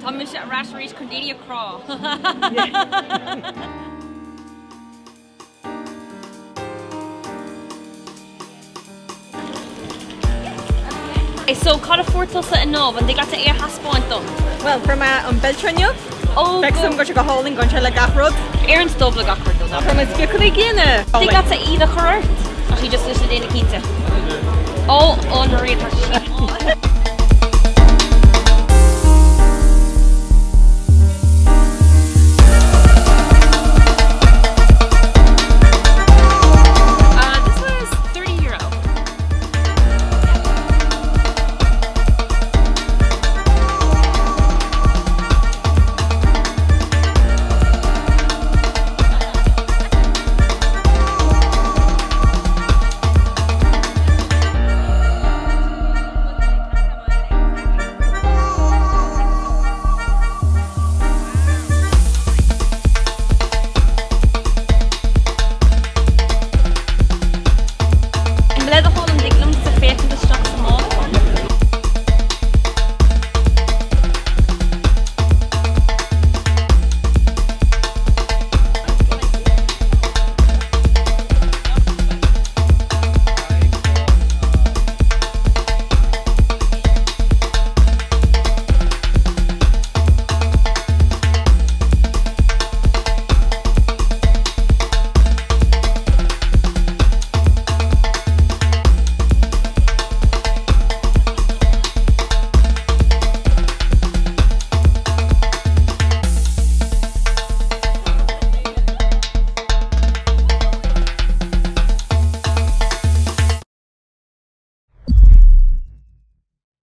Tá mise ar ais arís chun daoine a chrá. So cad a fuair tusa inniu? An dtig leat é a thaispeáint dom? Bhuel, fuair mé an beilt inniu. Ó, Beidh go. súil go sé go hálainn go sé le gach rud. Ar an stove le gach rud dó. Fuair mé spiocadh gine. Tig leat iad a chur ort? Ach í just leis na déine cinnte. Ó, an rí tá sí.